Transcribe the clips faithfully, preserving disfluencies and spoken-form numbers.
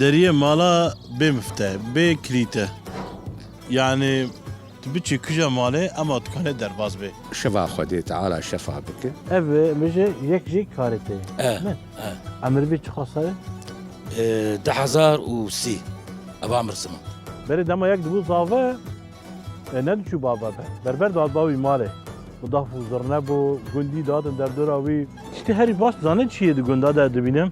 Deriyê mala bê mifte, bê kilîte. Yani tu biçî kija malê, ema tu kanê derbas bê. Şeva Xwedê Teala şefa bike. Ev, e, bije yek jî karê te ye. E, Ne? e. Emir bî çi xasare? E, du hezar û sî. Eva mirsim. Berê dema yek dibû zave, e, nediçû bava be. Berber dihat bavî malê. Bi daf û zirne bû, gundî dihatin derdora wî. Tiştê herî baş zanî çi yê di gunda de dibînim?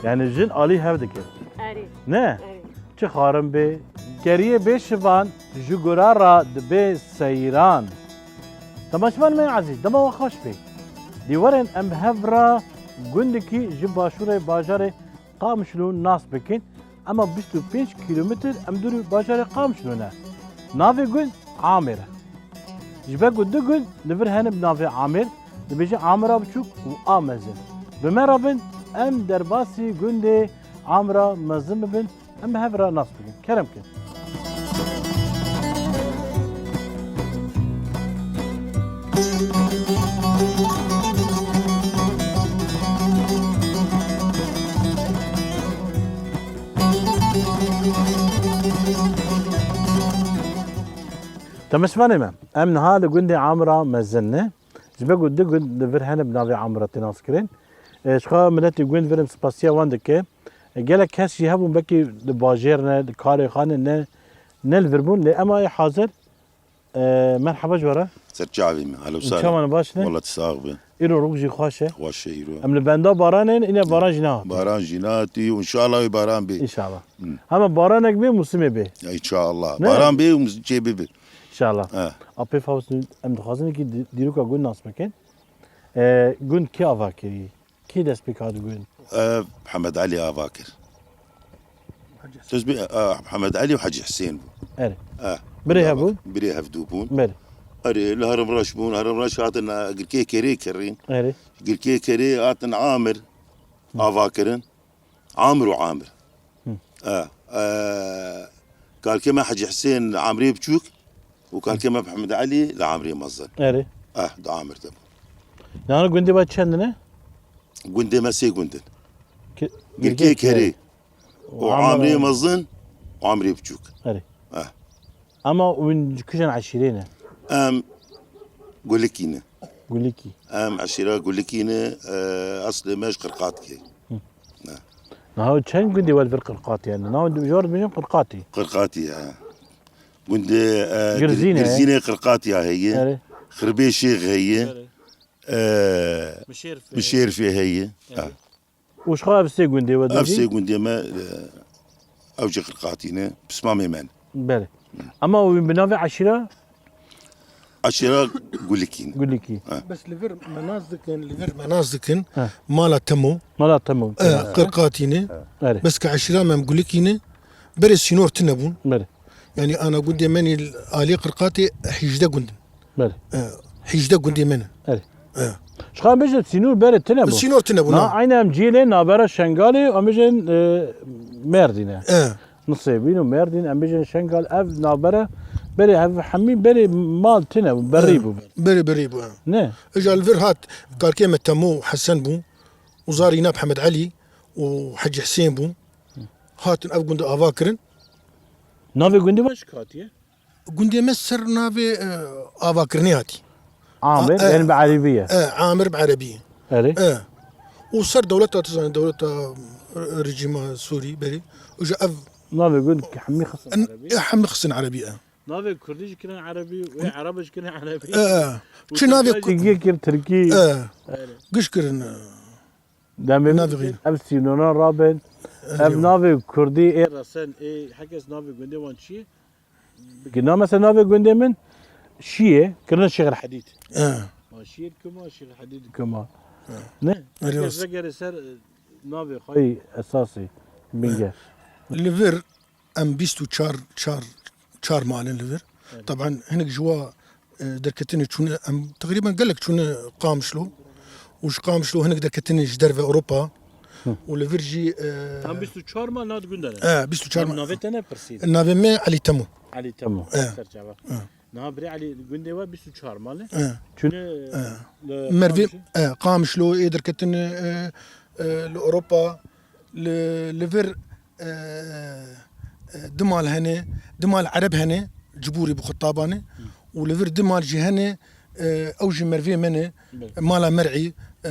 Yani jin alî hev dike. Erê. Ne? Erê. Çi xarin bê? Keriyê bê şivan ji gura ra dibe seyran. Temaşevan me ezîz, dema we xweş bê. Dê werin em hev ra gundekî ji başûrê bajarê Qamişlo nas bikin, ema bîst û pênc kîlometr em dûrî bajarê Qamişlo ne. Navê gund Amêr e. Ji ber ku du gund li vir hene bi navê Amêr, dibêje Amira Biçûk û A Mezin. Bi me re bin, em derbasî gundê Amira Mezin bibin, em bi hev re nas bikin. Kerem kin. Temaşevanê me, em niha li gundê Amira Mezin ne. Ji ber ku du gund li vir hene bi navê Amira tê naskirin. E, ji xwe miletê gund vir em spasiya wan dike. E, gelek kes jî hebûn, belkî li bajêr ne, li karê xane ne, ne li vir bûn. Lê ema ê hazir, e, merheba ji we re. Ser çavê me, ehlen û sehlen. Çawan baş ne? Wela tu sax be. Îro roj jî xweş e. Xweş e îro. Em li benda baranê ne, îne baran jî nehat. Baran jî nehat û înşallah wê baran bê. Înşallah. Hı. Hema baranek bê, mûsimê bê. Ya, înşallah. Ne? Baran bê û mûs-, çê bibe. Înşallah. He. Apê Fawz, em dixwazin ki di-, dîroka gund nas bikin. E, gund kê ava kirî? Kê dest pê hat gund? E, Mihemed Elî ava kir. Tezbî, e, Mihemed Elî û Hecî Hisên bû. Erê. E, Birê hev bûn? Birê hevdû bûn. Belê. Erê, li Herimreş bûn. Herimreş hatin, e, Girkê Kerê kirîn. Erê. Girkê Kerê hatin Amir ava kirin. Amir û Amir. Hı. E, e, kalkê me Hecî Hisên li Amrê Biçûk û kalkê me Mihemed Elî li Amrê Mezin. Erê. Eh, di Amir de bû. Yani gundê we çend ne? Gundê me sê gund in. Ki-, Girkê Girkê Kerê. Kerê. Û Amrê Mezin û Amrê Biçûk. Erê. Eh. Ama hûn kîjan eşîrê ne? Em Gulikî ne. Gulikî. Em eşîra Gulikî ne, e, eslê me ji Qirqatiyê. Hı. Ne. Niha çend gundê we li vir Qirqatiyê ne? Niha jor dibêjin Qirqatî. Qirqatî, he. Gundê, e, Girzînê, Girzînê Qirqatiya heye. Erê. Xirbê Şêx heye. Erê. E, Mişêrfê. Mişêrfê heye. Erê. Ha. Û ji xwe ev sê gundê we Ev dibêjî? Sê gundê me, e, ew jî Qirqatî ne, pismamê me ne. Belê. Ama wî bi navê eşîra? Eşîra Gulikî ne. Gulikî. Ha. Bes li vir me nas dikin, li vir me nas dikin. Ha. Mala Temo. Mala Temo. E, Qirqatî ne. Erê. Bes ke eşîra me em Gulikî ne. Berê sînor tune bûn. Belê. Yani ana gundê me nî alî Qirqatê hîjdeh gund in. Belê. E, hîjdeh gundê me ne. Erê. E. Ji xwe em bêjin sînor berê tune bû. Sînor tune bû, Na, na. Eynî em cîlê navbera Şengalê, em bêjin, e, Mêrdîn e. E. Nisêbîn û Mêrdîn, em bêjin Şengal, ev navbera berê hev hemî berê mal tune bû, berî E. bû. Berê berî bû, e. Ne? Îja li vir hat, kalkê me Temo û Hesen bû, û zarîna Mihemed Elî û Hecî Hisên bû. Hatin ev gund ava kirin. Navê gundê we ji katiye? Gundê me ser navê, e, avakirinê hatî. Amir, A, e, yani bi erebî ye. E, Amir bi erebî ye. Erê. E. û ser dewleta, tu zanî, dewleta, e, rejîma Sûrî berî. Û ji ev Navê gund ki hemî xistin en-, erebî. E, hemî xistin erebî, e. Navê kurdî jî kirin erebî, wê ereba jî kirin erebî. E, e. Û Çi navê tirka ku- jî yê kir tirkî. E. Erê. Giş kirin, e. Demê Navê min xîn. Ev sînona rabin. E, Ev eywa. Navê kurdî ê resen, ê herkes navê gundê wan çi ye? Bigina mesela navê gundê min Şiyê, kirine Şêxil Hedîd. E. Ma Şiyê kuma, Şêxil Hedîd kuma. E. Ne? Erê Herkes rast. Vegere ser, e, navê xwe yê esasî, bingeh. Li vir em bîst û çar, çar, çar malin li vir. Evet. Taban hinek ji wa, e, derketinê çûne, em teqrîben gelek çûne Qamişlo. Û ji Qamişlo hinek derketinê ji derve Ewropa. Hı. Û li vir jî, e, Tam bîst û çar mal nav gund de ne? E, bîst û çar mal. Navê te ne pirsî? Navê me Elî Temo. Elî Temo. E. Serçava. E. Niha birê Elî gundê we bîst û çar mal e. E. Çûne E. li Mervê, Qamişlo? E, Qamişlo, ê derketin, e, e, li Ewropa, li, li vir, e, e, du mal hene, du mal Ereb hene, Cibûrî bi xwe Tabanê, û li vir du mal jî hene, e, ew jî mervê me ne, Belê. Mala Mer'î, e,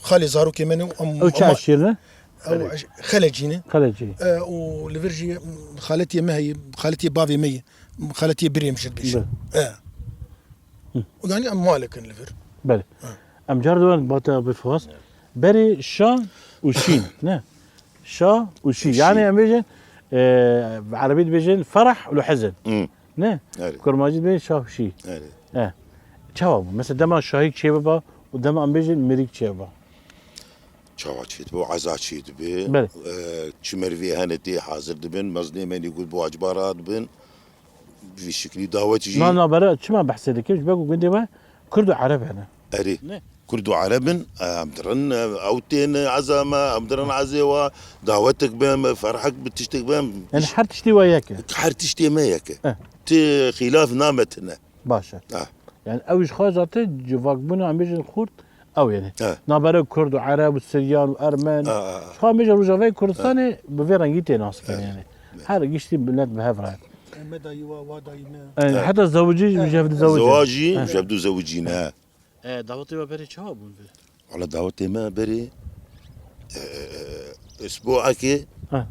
xalê zarokê me ne, û em Ew çi hema eşîr ne? Ew eş-, Xelecî ne. Xelecî. E, û li vir jî xaletiyê me heye, xaletiyê bavê me ye, xaletiyê birê min jî dibêje. Belê. E. Hı. Û yanî em malek in li vir. Belê. Hı. Em car diwan bate Abê Fuaz. Berê şa û şîn, ne? Şa û şî. Şî. Yani em bêjin, e, bi erebî dibêjin ferah û hezin. Hı. Ne? Erê. Kurmancî dibêjin şa û şî. Erê. E. Çawa bû? Mesela dema şahîk çêbiba û dema em bêjin mirîk çêbiba. Çawa çêdibe û eza çêdibe. Belê. E, çi merivê hene tê hazir dibin, mezinê me nî got bi waciba radibin. Bi vî şiklî dawet jî. Na navbera çima behsê dikim? Ji ber ku gundê we Kurd û Ereb hene. Erê. Ne? Kurd û Ereb in, em dirin, ew tên eza me, em dirin ezê we, dawetek bim, ferhek bi tiştek bim. Yani her tiştê we yek e? Her tiştê me yek e. Eh. Ti xîlaf name tine. Baş e. Ah. Yani ew ji xwe zaten civakbûna em bêjin xurt ew yani. Ah. Navbera Kurd û Ereb û Siryan û Ermen. Ah, ah, ah. Ji xwe em bêjin Rojavayê Kurdistanê bi vê rengî tê nas kirin yani. Her giştî millet bi hev re. Me dayî wa, wa dayî me. E, heta zewicî, e, ji hev dizewicî. Zewacî, e, ji hev dizewicî ne. E, dawetê we berê çawa bûn vir? Wala dawetê me berê, e, e, e, isbuekê, ha,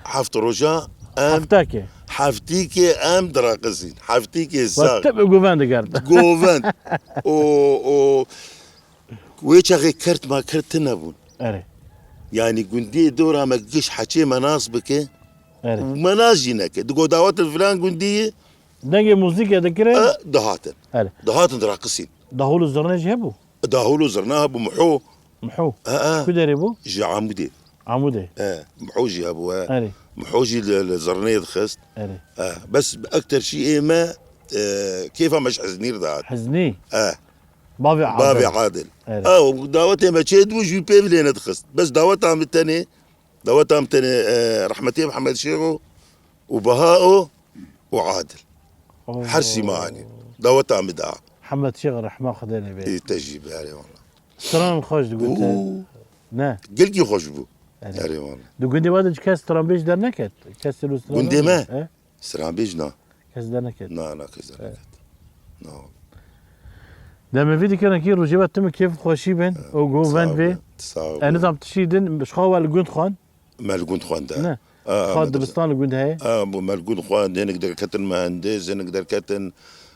heft roja em, heftake, heftîkê em diraqizîn. Heftîkê sax. Tep û govend digert. Govend. O, o, wê çaxê kert ma kert tine bûn. Erê. Yani gundiyê dora me giş heçê me nas bike. Erê. Me nas jî neke. Digo dawetin filan gundiyê. Dengê muzîkê dikire. E, dihatin. Erê. Dihatin diraqisîn. Dahûl û zirne jî hebû? Dahûl û zirne hebû, miho. Miho? E, e. Ku derê bû? Ji Amûdê. Amûdê. E, miho jî hebû, e. Erê. Miho jî li, li zirneyê dixist. Erê. E, bes ekter şî ê me, e, kêfa me ji Hiznî re dihat. Hiznî? E. Bavê Adil. Bavê Adil. Erê. E, û dawetê me çê dibû jî pê vilêne dixist. Bes daweta min tenê, daweta min tenê, e, rehmetê Mihemed Şêxo û Baha o û Adil. Oo. Her sî me anî. Daweta min da. Hemed Şêx rehma Xwedê lê bê. Ê, te jî be, erê wala. Stran xweş digotin. Oo. Ne? Gelkî xweş bû. Erê. Erê wala. Di gundê we de kes stranbêj derneket? Kes stranbêj? Gundê me? He? Stranbêj na. Kes derneket? Na, na, kes derneket. Na. Demê vî dikene ki rojê we tim kêf xweşî bin û govend bê. Sağ ol. Enizam tişî din, ji xwe we li gund xwan? Me li gund xwend e. Ne. A, a, Xwe me dibistan li gund heye? A, bû me li gund xwend, hinek derketin mehendis, hinek derketin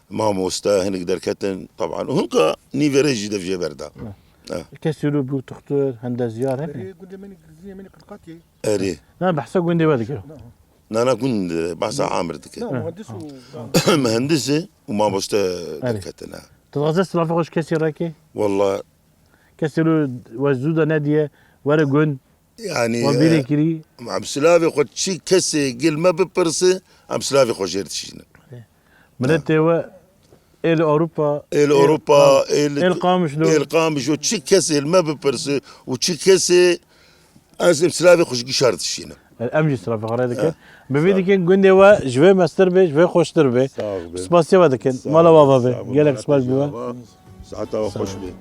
mamoste, hinek derketin, taban. Hinka nîvere jî dev jê berda. Ne. A. Kesî rû bû tuxtur, hendeziyar hep. Erê, gundê min, gundê min Qirqatiyê. Erê. Na, behsa gundê we dikir. Na, na gund, behsa Amir dikir. Na, muhendis û Muhendis e û mamoste derketin, ha. Tu dixwaze silavê xwe ji kesî reke? Walla. Kesî rû we zû de nediye, were gund. Yani, wan bîrê, e, kirî. Em silavê xwe çi kesê gil me bipirse, em silavê xwe jêr dişînin. Miletê we ê li Ewropa, ê li Ewropa, ê li, ê li Qamişlo. Ê li Qamişlo, çi kesê li me bipirse û çi kesê ez em silavê xwe ji gişar dişînim. Em jî silavê xwe rê dikin. E, bi vî dikin gundê we ji vê mestir be, ji vê xweştir be. Sağ ol be. Spasiya we dikin. Sağ ol. Mala we ava be. Sağ ol. Gelek spas bi we. Saeta we xweş be.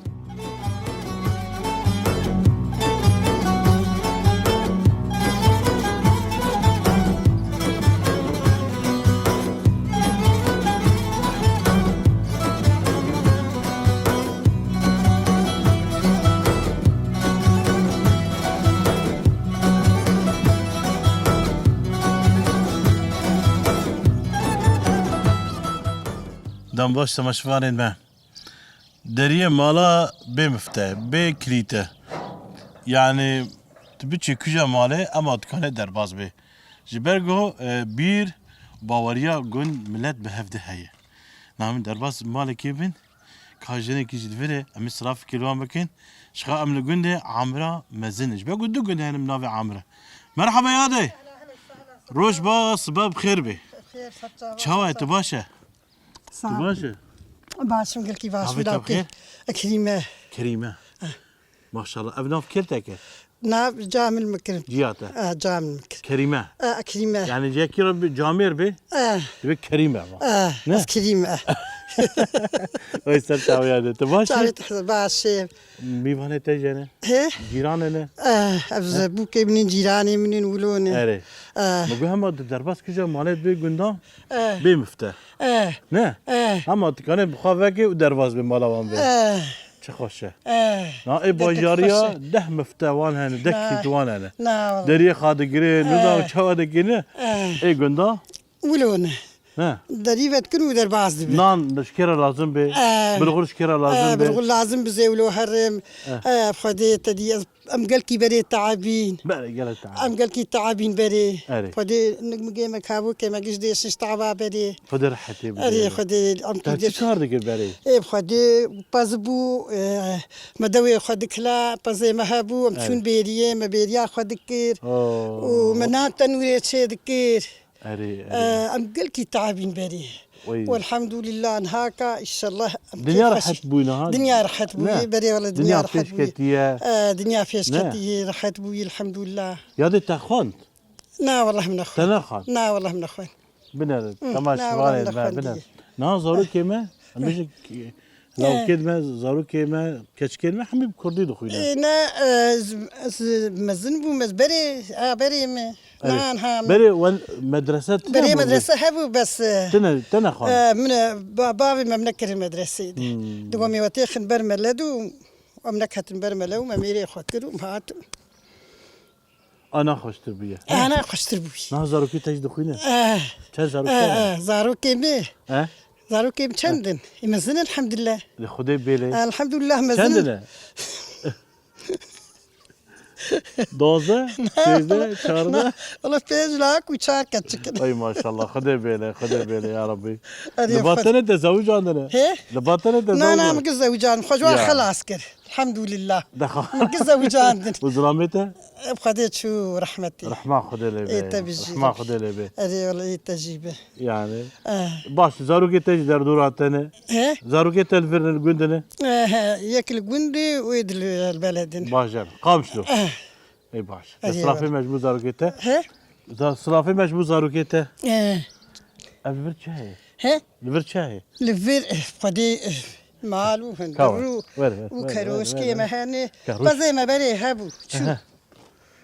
Yan baş temaşevanên me. Deriyê mala bê mifte, bê kilîte. Yani tu biçî kuja malê ema dikane derbas bê. Ji ber ku, e, bîr baweriya gund milet bi hev de heye. Na em derbas malekê bin, ka jinekî jî divirê, em ê sirafekê li wan bikin. Ji xwe em li gundê Amira mezin in. Ji ber ku du gund hene bi navê Amira. Merhaba yadê. Roj baş, sibe bi xêr bê. Çawa ye, tu baş e? Sağ ol. Tu baş e? Baş im, gelkî baş im. Navê te bi xêr? Kerîme. Kerîme. Maşallah. Ev nav kê te kir? Nav Camil Mikir. Ciya te? E, Camil Mikir. Kerîme. E, Kerîme. Yani yekî re bi camêr bê, e, dibe Kerîme. E, ne? Ez Kerîme. Oy ser çawiya de. Tu baş e? Çawê te baş e. Mîvanê te jene? He? Cîranê ne? E, ev zebûkê min in, cîranê min in, wilo ne. Erê. E. Me got hema tu derbas kija malê bê gundan, e, bê mifte. E. Ne? E. Hema tu kanê bi xwe vekê û derbas bê mala wan bê. E. Çi xweş e. E. Na ê bajariya deh mifte wan hene, deh kît wan hene. Na, wala. Deriyê xwe digirê, nuda û çawa digirê. E. Ê gunda? Wilo ne. He. Derî vedikin û derbas dibe. Nan ji kê re lazim be? E. Bilxur ji kê re lazim be? E, bilxur lazim bi zêwlo herim. E. E, Xwedê te dî ez Em gelkî berê teabîn. Berê gelek teabîn. Em gelkî teabîn berê. Erê. Xwedê nik migê me kabûkê me giş dê şiş teaba berê. Xwedê rehetê bide. Erê, Xwedê em kî. Te çi kar dikir berê? Ê, Xwedê pez bû, e, me dewê xwe dikila, pezê me hebû, em çûn bêriyê, me bêriya xwe dikir. Oo. Û me nan tenûrê çê dikir. Erê, erê. Em gelkî teabîn berê. Oy. Welhamdulillah, niha ka, inşallah, em kêf xweş. Dinya rehet bû niha. Dinya rehet bû, berê wele dinya rehet bû. Dinya pêş ketiye. E, dinya pêş ketiye, rehet bû, elhamdulillah. Yadê te xwend? Na, wellah min nexwend. Te nexwend? Na, wellah min nexwend. Binêre, temaşevanê me, binêre. Niha zarokê me, em bêjin ki, lawkê me, zarokê me, keçikên me hemî bi kurdî dixwîne. Ê, ne, e, ez, ez mezin bûm, ez berê, a, berê me. Nan ha. Berê wen medrese tine. Berê medrese hebû, bes, e, tine, tine xan. E, min, e, ba-, bavê me min nekirin medreseyê de. Hmm. Di gomê we têxin ber mele de û em neketin ber mele û me mêrê xwe kir û em hatin. Ana xweştir bûye. Ana xweştir bûye. Niha zarokê te jî dixwîne? Eh. Çend zarokê hene? Eh, eh, zarokê me. Eh? Zarokê me çend in? Ê mezin in, elhamdulillah. Li Xwedê bêle. Elhamdulillah, mezin in. Çend in e? Dozdeh, sêzdeh, çardeh? Wala pênc lak û çar keçik in. Ay maşallah, Xwedê bêle, Xwedê bêle ya Rabbî. Li ba te ne te zewicandine? He? Li ba te ne te zewicandine? Na, na, min giş zewicand, xwe ji wan xelas kir. Elhamdulillah. Min giş zewicandin. Û zilamê te? Ev Xwedê çû rehmetê. Rehma Xwedê lê be. Ê te bijî. Rehma Xwedê lê be. Erê wele ê te jî be. Yani. Eh. Baş, zarokê te jî derdora te ne? He? Zarokê te li vir ne, li gund ne? Eh, he, yek li gund e û yê di li beledin. Baş e. Qamşlo. Eh. Ê baş. Erê wele. Silafê me ji bo zarokê te. He? Za-, silafê me ji bo zarokê te. Eh. Ev li vir çi heye? He? Li vir çi heye? Li vir, eh, Xwedê, eh, mal û hundir û, û keroşkê me hene. Pezê me berê hebû. Çû. Ehe.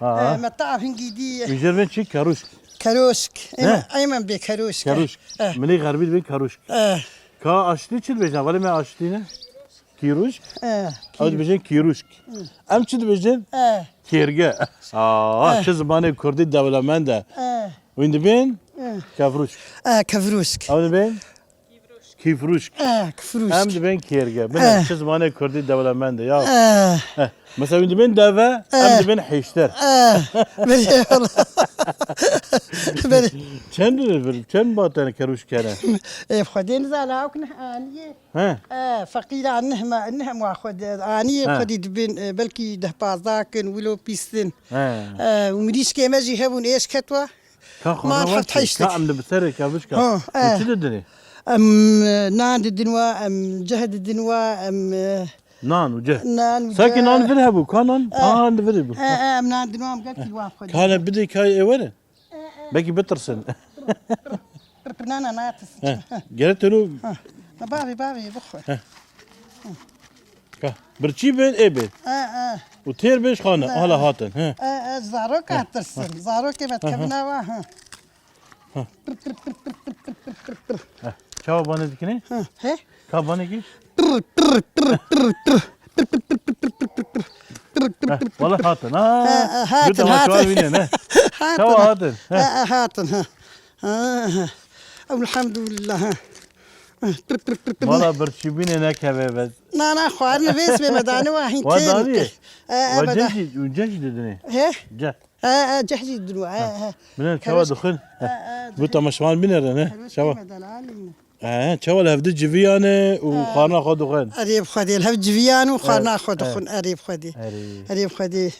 Ha. Eh, me ta hingî dî. Wî jêr bên çi? Keruşk. Keruşk. Ê me, ê me bê keruşk. Keruşk. Eh. Milê xerbî dibên keruşk. Eh. Ka aştî çi dibêjin? Hevalê me aştî ne? Kîruşk? Eh, ew dibêjin kîruşk. Em çi dibêjin? Eh. Kêrge. Aa, çi zimanê kurdî dewlemend e. Eh. Wîn dibên? Eh. Kevruşk. Eh, kevruşk. Ew dibên? Kîfruşk. Eh, kifruşk. Em dibên kêrge. Bine, çi zimanê kurdî dewlemend e ya. Eh. Eh. Mesela wîn dibên deve, em dibên hêşter. Eh. Belê wala. Belê. Çend li vir, çend batene keruşk hene? Ê, Xwedê nizane hawk neh aniyê. He. E, feqîra neh ma, neh ma xwe de aniyê, he, xwedî dibin, e, belkî deh pazdeh kin, wilo pîstin. He. E, û mirîşkê me jî hebûn, êş ketwa. Ka xwe man heft heşt. Ka em li bi serê ka bişka. Ha, e. Û çi didinê? Em, e, nan didin wa, em ceh didin wa, em, e, nan û ceh. Nan û ceh. Sanki nan vir hebû, ka nan? E. Aa, li vir hebû. E, e, em nan didin wa, em gelkî wa xwe. Ka ne bidê ka ê were? Belkî bitirsin. Na, na, natirsin. He. Gere tenu. Ha. Na, bavê, bavê, bixwe. He. Ka, birçî bin, ê bin. He, he. Û têr bin, xane. He. Hala hatin. He. He, he, zarok hatirsin. Zarokê me dikevin ava, ha. He. Çawa banê dikinê? He. He? Ka banê kî? Heh, wala hatin. Ha, ha, hatin, hatin. Wîne, ne? Hatin. Çawa hatin? Ha, ha, hatin, ha. Ha, ha. Elhamdulillah, ha. Mala birçîbînê nekeve bes. Na, na, xwarin vês bê me dane wa hîn Wa têr danî? ke. E, e, Wa me da- ceh jî, ceh jî didinê. He? Ceh. E, e, ceh jî didin wa, e, e. Bine, çawa Kereş- dixwin? E, e, Bu dixwin. temaşevan binêrin, he? Kereş Çawa? me dane, alî ne. E, çawa li hevdi civiyane û E. xwarina xwe dixwin? Erê bi Xwedê, li hev civiyan û xwarina E, xwe e. dixwin. Erê bi Xwedê. Erê. Erê bi Xwedê.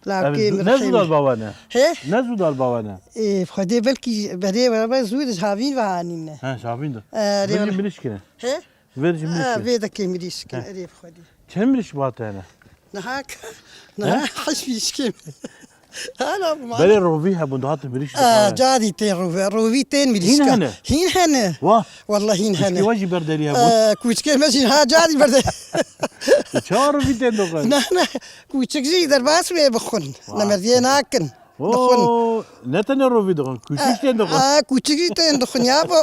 Lawkê Ev min ne rehîm. zû dal bawane? He? Ne zû dal bawane? Ê, Xwedê belkî berê we be zû de ji havîn ve hanîne. He, ji havîn de. Erê Vir jî wala. mirîşkine. He? Vir jî Aa, mirîşkine. vê de kê mirîşkin, He. erê bi Xwedê. Çend mirîşk bi hatene? Niha k-, niha He? heş mirîşkê. Hala bi ma- Berê rovî hebûn, dihatin mirîşk Aa, dixware. Carî tên rovî, rovî tên Hîn mirîşka. hene? Hîn hene. Wah. Wallahî hîn Kuşkî hene. we jî berderî hebûn. Aa, kûçkê me jî niha carî berde. Çawa rovî tên dixwin? Na, na. Kûçik jî derbas wê bixwin. Wah. Nemerdiyê nakin. Dixwin. Oo, ne tenê rovî dixwin, kûçik jî tên dixwin. Aa, kûçik jî tên dixwin ya bo.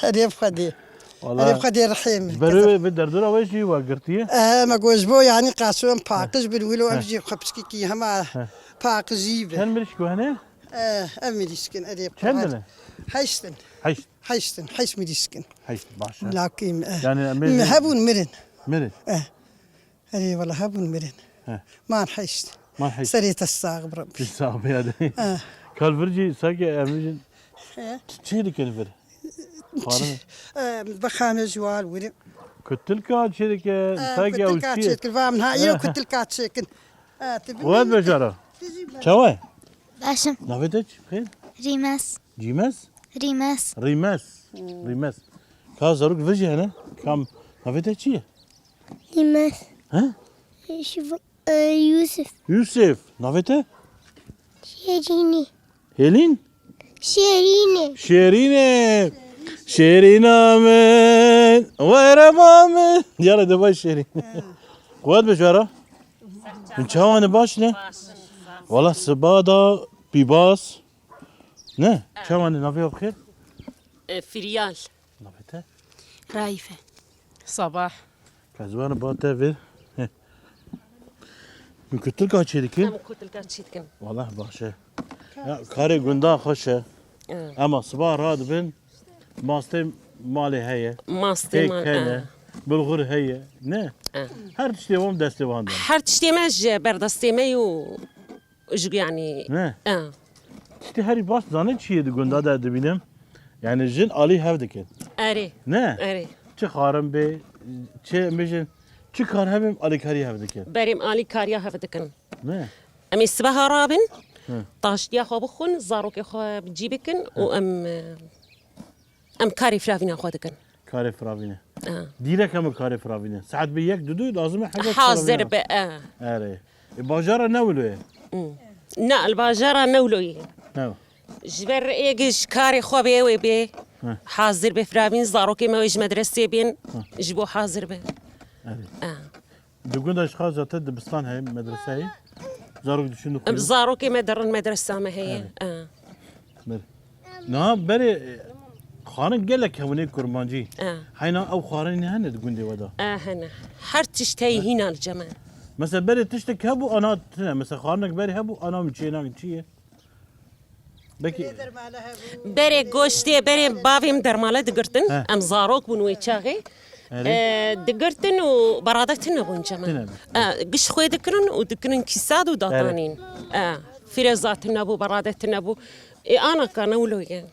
Erê bi Xwedê. Wala Erê bi Xwedê rehê min. Ji ber wê, vê derdora wê jî we girtiye? Ee, me got ji bo yanî qaço em paqij bin wilo em Heh. jî xwe piçkîkî hema Heh. paqijî bin. Çend mirîşk we hene? Ee, ev mirîşkin erê bi Xwedê. Çend in? Heşt in. Heşt. Heşt in. Heşt mirîşkin. Heşt, baş e. Lakî me, eh. Yani em bêjin Hebûn mirin. Mirin. Eh. Erê wala hebûn mirin. He. Man heşt. Man heşt. Serê te sax bi Rebbî. Sax be ya de. He. Kal vir jî sake em jî He. çi dikin vir? Xwarin. Em, bexame ji wal wiri. Kutilka çêdike, Em, sake ew kutilka çi ye? çêkin. Va min ha, iro He. kutilka çêkin. Ha, tu Xwet bimînî. bejara. Tu jî be- Çawa ye? Başım. Navê te çi? Xêr? Rîmes. Cîmes? Rîmes. Rîmes. Hmm. Rîmes. Ka zarok vir jî hene? Kam navê te çi ye? Rîmes. He? Şiv-, e, Yusuf. Yusuf. Navê te? Şêrînî. Hêlîn? Şêrînê. Şêrînê. Şêrîna min. Were ba min. Diyara de bay Şêrîn. Quwet be jara. Min çawa ne baş ne? Wala siba da pîbas. Ne? Çawa ne navê xwe? E, Firyal. Navê te? Raife. Sabah. Kezwana ba te vê. Heh. Min kutilka çê dikin? Em kutilka çê dikin. Wala baş e. Ya, karê gunda xweş e. Evet. Ama siba radibin, mastê malê heye. Mastê Pêk mal, hene. evet. Bulgur heye. Ne? Evet. Her tiştê wan destê wan de. Her tiştê me ji berdestê me yo. Ji, yanî, Ne? e. Tiştê herî baş zanî çi ye di gunda de dibînim? Yani jin alî hev dikin. Erê. Ne? Erê. Çi xarin bê, çi mijin, çi kar hebin alîkarî hev dikin. Berê em alîkariya hev dikin. Ne? Em ê sibeha rabin, Hı. taştiya xwe bixwin, zarokê xwe bi cî bikin û Hı. em, e, Em karê firavîna xwe dikin. Karê firavîne. Ha. Dîrek em karê firavîne. Saet bi yek didu lazim e heke Hazir firavîne. be, e. Erê. E, bajara ne wilo ye? Hmm. Na, li bajara ne wilo ye. Ne. Ji ber êgê ji karê xwe bê, wê bê. Heh. Hazir be firavîn, zarokê me wê ji medresê bên, Heh. ji bo hazir be. Erê. Ha. Di gunda ji xwe zaten dibistan heye, medrese heye. Zarok diçin dixwînin. Zarokê me derin medresa me heye. Evet. Ha. Ber. Niha berê, e, xanin gelek hebûn ê kurmancî. Ha. Heyna ew xarinî hene di gundê we de? Ha, hene. Her tişt heye Ha. hîna li cem e. Mesela berê tiştek hebû ana tune. Mesela xarinek berê hebû ana min çênakin çi ye? Belkî Berê goştê, berê bavê min dermale digirtin. He. Em zarok bûn wê çaxê. Erê. E, digirtin û berade tune bûn cem e. Tune bûn. E, giş xwê dikirin û dikirin kîsad û datanîn. Erê. E, fireza tune bû, berade tune bû. E, ana ka ne wilo ye.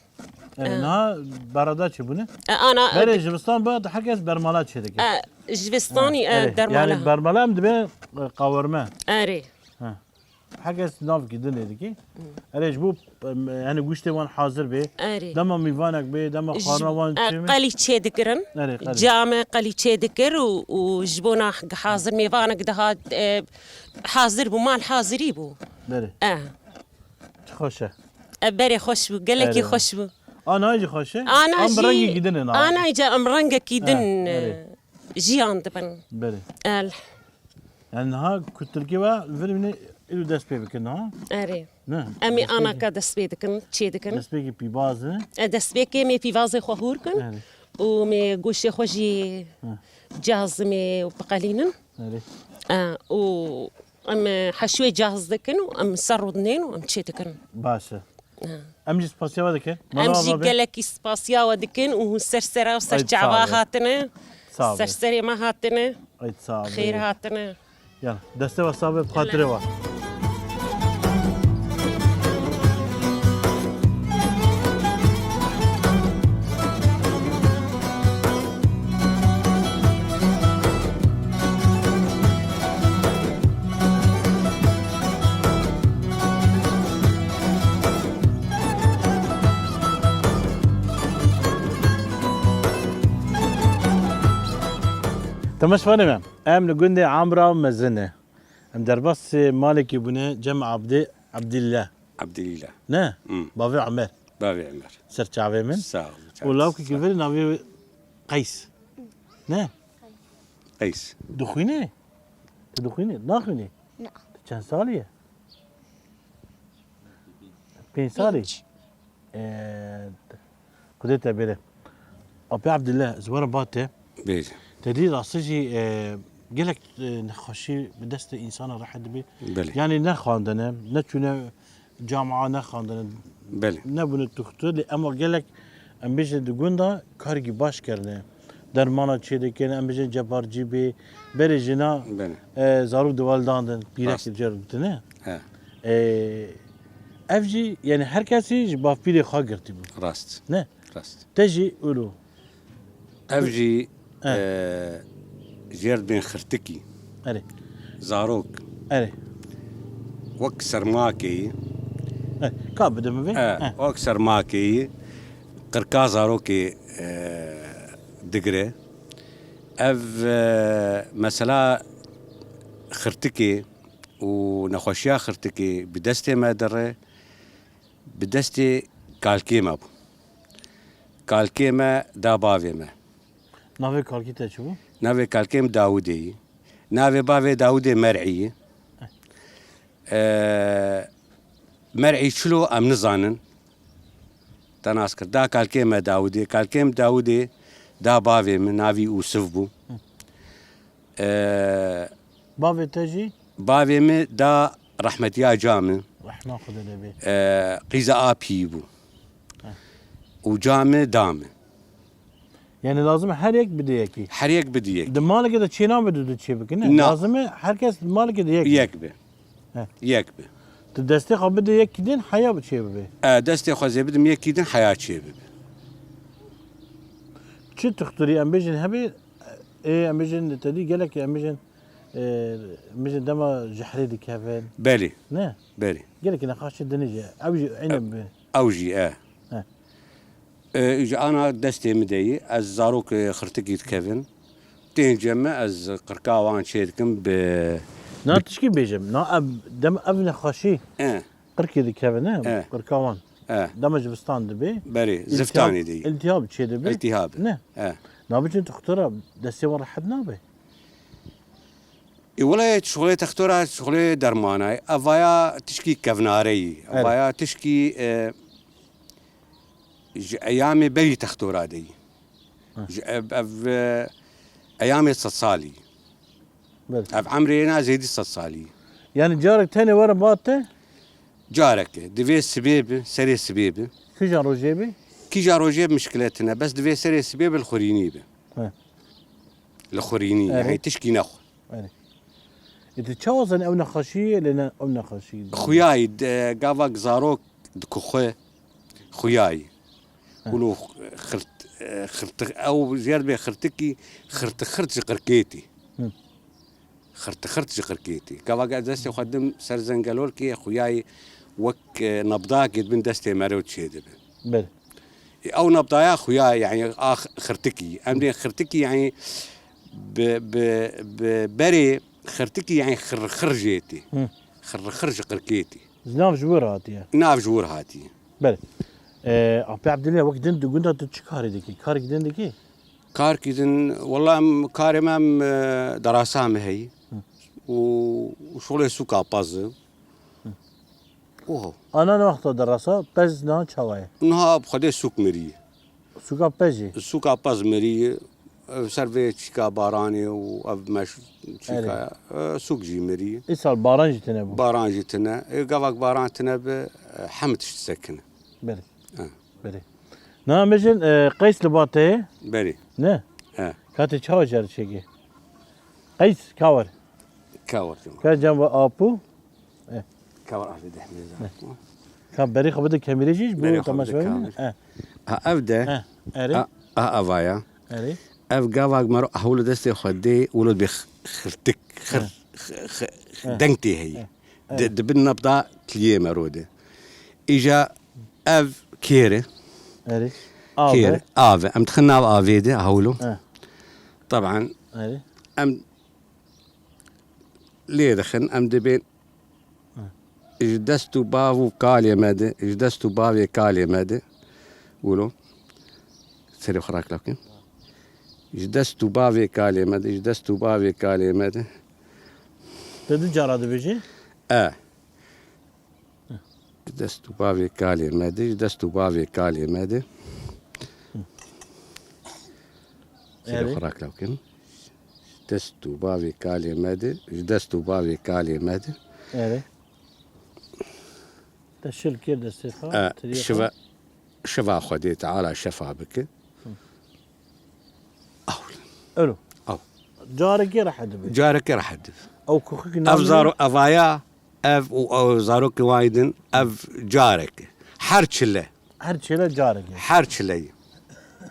Erê, E. niha berada çi bûne? E, ana, Berê e, jivistan be, herkes bermala çêdike. E, jivistanî, Ha, e, erê. dermala. Yani bermala em dibe, e, qawirme. Erê. Ha. Herkes navkî din ê dikî. Erê ji bo, em, yani guştê wan hazir bê. Erê. Dema mîvanek bê, dema Ji, xwarina wan e, çê me. qelî çê dikirin. Erê, qelî. Came qelî çê dikir û, û ji bona hazir mêvanek dihat, e, hazir bû, mal hazirî bû. Berê. E. Çi xweş e. E, berê xweş bû, gelekî Erê. xweş bû. Anayê jî xweş e. Ana Em bi jî, rengekî din e na. anayê jî em rengekî Ha, din, e, erê. jiyan dibin. Berê. El. Yani niha kutilkê we vir bîne îro dest pê bikin ha? Erê. Ne? Em ê Dest pê anaka dest pê dikin, çê dikin. Dest pê ki pîvaz e? E, dest pê ki em ê pîvazê xwe hûr kin. Erê. Û em ê goşê xwe jî Hı. cazimê biqelînin. Erê. E, û em, e, heşwê caz dikin û em ser rû dinên û em çê dikin. Baş e. Em jî spasiya we dikin. Em jî gelekî spasiya we dikin û hûn ser sera û ser çava hatine. Sağ ol. Ser serê me hatine. Ay, sağ ol. Xêr hatine. Ya, destê we sax be, bi xatirê we. Temaşevanê me, em li gundê Amra Mezin e. Em derbasî malekî bûne, cem Abdê Abdîllah. Abdîllah. Ne? Hmm. Bavê Omer. Bavê Omer. Ser çavê min. Sağ ol. Û lawkekî vir navê Qeys. Ne? Qeys. Dixwînî? Tu dixwînî? Naxwînî? Na. Tu çend salî ye? Pênc salî? Pênc. Ee, Xwedê te bêre. Apê Abdillah, ez were ba te. Bêje. Te dî rastî jî, e, gelek, e, nexweşî bi destê însana re hedibi. Belê. Yanî nexwandine, neçûne camia nexwandine. Belê. Nebûne tuxtu, lê ema gelek, em bêjin di gunda karekî baş kirine. Dermana çêdikin, em bêjin cebarcî bê. Berê jina, belê, e, zarok di wel dandin, pîrek, rast, li cem dîtin, ne? He. E, ev jî, yanî her kesî ji bavpîrê xwe girtî bû. Rast. Ne? Rast. Te jî wilo. Ev jî, he, e, jêr bên xirtikî. Erê. Zarok. Erê. Wek sermakê yî. He, ka bide min vê? He, he, wek sermakê yî qirka zarokê, e, digire. Ev, e, mesela xirtikê û nexweşiya xirtikê bi destê me dire, bi destê kalkê me bû. Kalkê me da bavê me. Navê kalkî te çi bû? Navê kalkê min Dawidê yî. Navê bavê Dawidê Mer'î yî. Ee, Mer'î çilo em nizanin. Te nas kir. Da kalkê me Dawidê. Kalkê min Dawidê da bavê min. Navî Ûsiv bû. Ee, bavê te jî? Bavê min da rehmetiya ca min. Rehma Xwedê lê bê. Ee, qîza apî bû. Heh. Û ca min da min. Yani lazim e her yek bide yekî. Her yek bide yekî. Di malekê de çê nabe du du çê bikin, ne? Na. Lazim e her kes di malekê de yek be. Yek be. He. Yek be. Tu destê xwe bide yekî din heya bi çê bibe. E, destê xwe zê bidim yekî din heya çê bibe. Çi tuxturî em bêjin hebe, ê, em bêjin te dî gelek em bêjin, e, em bêjin dema jehrê dikevin. Belê. Ne? Belê. Gelekî nexaşê dinê jî. Ew jî eyne bi. Ew jî, e. He. E, ji ana destê min de yî, ez zarok, e, xirtikî dikevin. Tên cem me, ez qirka wan çê dikim bi, na bi tişkî bêjim, na ev, dem ev nexweşî, e, qirkê dikevin, ne? E. Qirka wan. E. Dema zivistan dibe. Berê, iltihab, ziftanê de yî. İltihab çê dibe. İltihab. Ne? E. Na biçin doktora destê wan rehet nabe. E, wele şixulê textora, şixulê dermana ye. Evaya tişkî kevnare yî. Evet. Evaya tişkî, e, ji eyamê berî textora de yî. Hı. Ji ev, ev, e, eyamê sed salî. Evet. Ev emrê na zêdî sed salî. Yani carek tenê were ba te? Careke. Divê sibê bi, serê sibê bi. Kîja rojê bi? Kîja rojê bi mişkile tine. Bes divê serê sibê bi li xurînî bi. He. Li xurînî, erê, yani tişkî nexwe. Erê. Ê, tu çawa zanî ew nexweşî ye, lê ne ew nexweşî ye? Xuyayî, de, gavak zarok dikuxwe, xuyayî. He. Wilo xirt-, e, xirti-, ew jêr bê xirtikî, xirti-, xirt ji qirkêtî. Hı. Xirti-, xirt ji qirkêtî. Gavak ez destê xwe dim ser zengelolkê, xuyayî wek, e, nebdakê di bin destê meriv çêdibe. Belê. Ew nebdaya xuya, yani, a x-, xirtikî. Em dê xirtikî, yani, bi, bi, bi berê xirtikî, yani, xir, xir jê tê. Hı. Xir, xir ji qirkê tê. Ji nav ji wir hatiye. Nav ji wir hatiye. Belê. Ee, Apê Abdillah, wek din di gunda tu çi karê dikî? Karek din dikî? Karkî din, wela em, karê me em, e, derasa me heyî. Hı. Û, û şolê sûka pez e. Oho. Ana ne wexta derasa, pez niha çawa ye? Niha bi Xwedê sûk mirî. Sûka pez jî? Sûka pez mirî. Ev ser vê çîka baranê û ev meş çîka, erê, e, sûk jî mirî. Îsal baran jî tine bû. Baran jî tine. E, gavak baran tine bi, e, hemî tişt sekine. Belê. Ha. Belê. Na, em bêjin, e, Qeys li ba te ye? Belê. Ne? Ha. Ka tê çawa ji her çêkê? Qeys, ka wer. Ka wer çima? Ka cem ve apu. E. Ka wer avê de hemê zan. Ka berê xwe bide kemîrê jî, ji bo temaşevanê. Berê xwe bide kamîr. E. Ha, ev de. Ha, erê. Ha, ha, ava ya. Erê. Ev gavak mero ahwil destê xwe dê, wilo dibê x-, xirtik, xir, Ha. x-, x-, Ha. deng tê heyî. Ha. Di, Erê. Di bin nebda tiliyê mero de. Îja ev kêr e. Erê. Av e. Kêr e, av e. Em dixin nav avê de, hewlo. He. Taban, Erê. Em lê dixin, em dibên He. ji dest û bav û kalê me de, ji dest û bavê kalê me de. Wilo. Serê xwe rak lakin. Ji dest û bavê kalê me de, ji dest û bavê kalê me de. Te du cara dibêjî? E. Ji dest û bavê kalê me de, ji dest û bavê kalê me de. Serê Erê. Xwe rak law kin. Ji dest û bavê kalê me de, ji dest û bavê kalê me de. Erê. Te şil kir destê xwe, E, tiriyê xwe. şiva, şiva Xwedê Teala şefa bike. Aw. Ero. Aw. Carekê rehet dibe. Carekê rehet dibe. Ew kuxik Ev namî zaro-, evaya, ev û ew zarokê wayî din, ev carek e. Her çile. Her çile carek e. Her çileyî.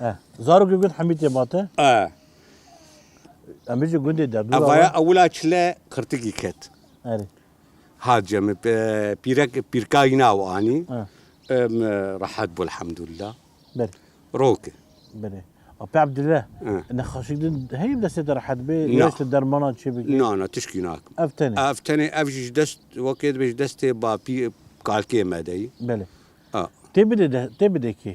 E. Zarokê gund hemî tê mate. E. Em bêjin gundê derdûra Evaya wan. Ewila çile qirtikî ket. Erê. Hat cem, e, pîrek, pîrka yîna ew anî. Ha. Em, e, rehet bû elhamdulillah. Belê. Rok e. Belê. Apê Abdullah, Ha. nexweşik din heyî destê te rehet bê, Na. ya işte dermana çê bikî? Na, na, tişkî nakim. Ev tenê? Ev tenê, ev jî ji dest, wekê dibê ji destê bapî kalkê me de yî. Belê. Ha. Tê bidê de, tê bidê kê?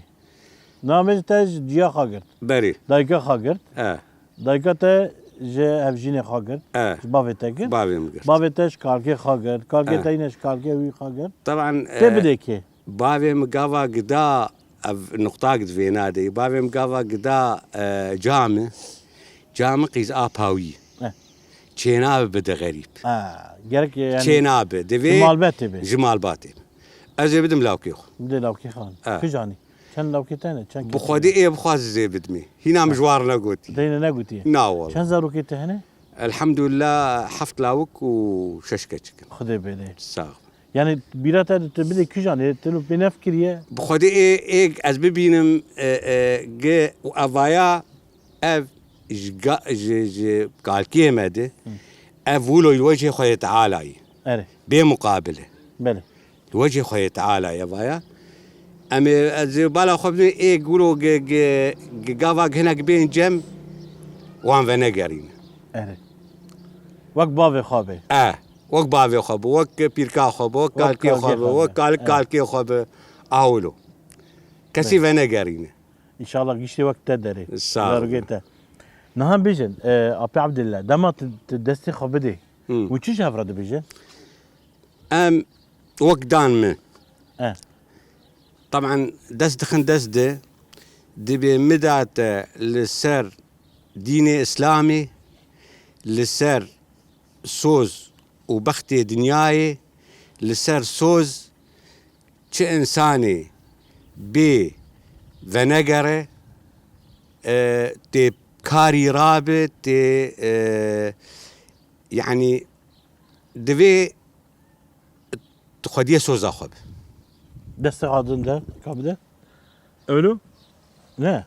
Namê te ji diya xwe girt. Berê. Dayika xwe girt. E. Dayika te ji hevjînê xwe girt. E. Ji bavê te girt. Bavê min girt. Bavê te ji kalkê xwe girt. Kalkê E. te yine ji kalkê wî xwe girt. Taban, Tê e, bidê kê? Bavê min gava gida, ev nuqtak di vêna de. Bavê min gava gida, e, camê. Camê qîz a pawî. E. Çênabe bide xerîb. E, gerek yani Çênabe. Divê ji malbetê be. Ji malbatê be. Ez ê bidim lawkê xwe. Bidê lawkê xwe. E. Kijanî? Çend lawkê te hene? Çend Bi kêtî Xwedê hene? Ê bixwaz zê bidimê. Hîna min ji war negotî. Te yine negotiye? Na wala. Çend zarokê te hene? Elhamdulillah heft lawik û şeş keçik in. Xwedê bêdê. Sax. Yani bîra te tu bidê kijan ê? Te pê nefikiriye? Bi Xwedê ê, ê ez bibînim, e, e, ge û evaya ev ji ga-, ji, ji kalkiyê me de, Hı. ev wilo li wecihê Xwedê Teala yî. Erê. Bê muqabil e. Belê. Li wecihê Xwedê Teala ye vaya. Em ê, ez ê bala xwe bidin, ê guro ge, ge, ge gava ge hinek bên cem, wan venegerîne. Erê. Wek bavê xwe be. E, wek bavê xwe be, wek pîrka xwe be, wek Wek kalkê xwe kalkê be, xwe wek be. kalik E. kalkê xwe be. Awilo. Kesî Be. venegerîne. Înşallah giştê wek te derê. Sağ ol. Zarokê te. Niha bêjin, e, Apê Abdillah, dema tu, tu destê xwe bidê, Hı. hûn çi ji hev re dibêjin? Em wek dan me. E. Taban dest dixin dest de, dibê midate li ser dînê Îslamê, li ser soz û bextê dinyayê, li ser soz çi însanê bê venegere, e, tê karî rabe, tê, e, yanî divê tu xwediyê soza xwe be. Destê xwe din de, ka bide. Ewlo? Ne?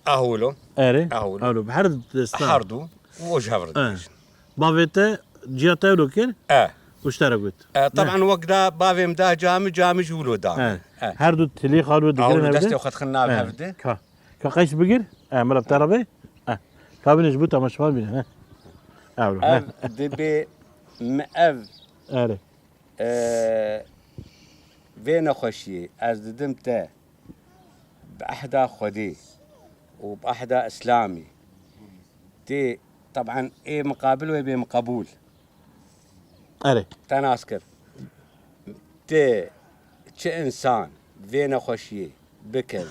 Aholo. Erê? Aholo. Ewlo. Bi her destan. Herdu. O ji hev re E. dibêjin. Bavê te ciya te ewlo kir? E. Û ji te re got. E, Ne? taban wek da bavê min da camî, camî ji wilo da E. min. E. Her du tilî xwe ewlo digirin Aholo hev de? destê xwe dixin nav E. hev de. Ka. Ka qeys bigir? E, mira bi te re bê? E. Ka binê ji bo temaşevan bîne, he. Ewlo, he. Ev dibê mi ev Erê. Ee, vê nexweşiyê ez didim te bi ehda Xwedê û bi ehda Îslamê tê, teben ê miqabil wê bê min qebûl. Erê. Te nas kir. Tê çi însan vê nexweşiyê bikeve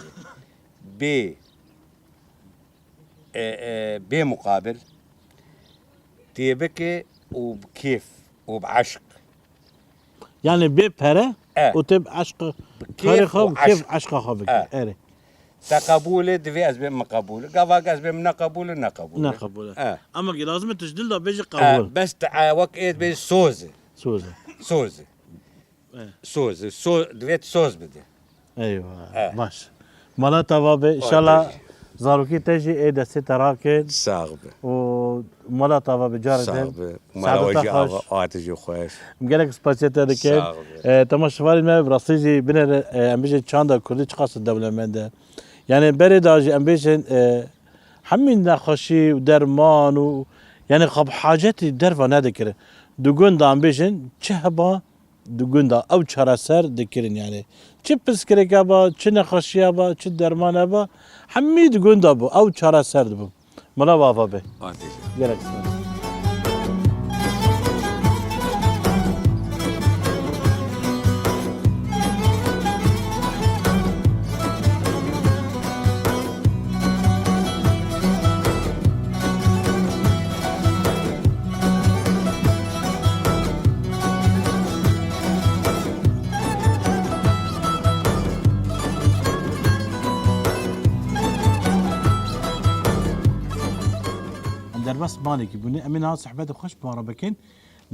bê e, e, bê muqabil tê bike û bi kêf û bi eşq. Yani bê pere, E. Û tê bi eşqa Bi karê kêf xwe, û bi kêf eşq. eşqa xwe bike. E. Erê. Te qebûl e, divê ez bêm min qebûl e. Gava ez bêm min neqebûl e, neqebûl e. Neqebûl e. E. Ama ki lazim e tu ji dil de bêjî E, qebûl. bes te, e, wek ê dibê soz e. Soz e. Soz e. E. Soz e. So-, divê tu soz bide. Eywa, E. baş. Mala te va be, inşallah zarokî te jî ê destê te rakin. Sax be. Û mala te va be carê Sax din. be. Mala we jî ava, ava te jî xweş. Em gelek spasiya te dikin. Sax be. E, temaşevanên me bi rastî jî binêre, e, em bêjin çanda kurdî çiqas dewlemend e. Yani berê de jî em bêjin, e, hemî nexweşî û derman û yani xwe bi hacetî derva nedikirin. Di gund de em bêjin çi heba di gunda ew çareser dikirin yani. Çi pirsgirêk heba, çi nexweşî heba, çi derman heba, hemî di gunda bû, ew çareser dibû. Mala we ava be. Gerek sağ ol. Em derbas malekî bûne, em ê niha sohbetê xweş bi wan re bikin.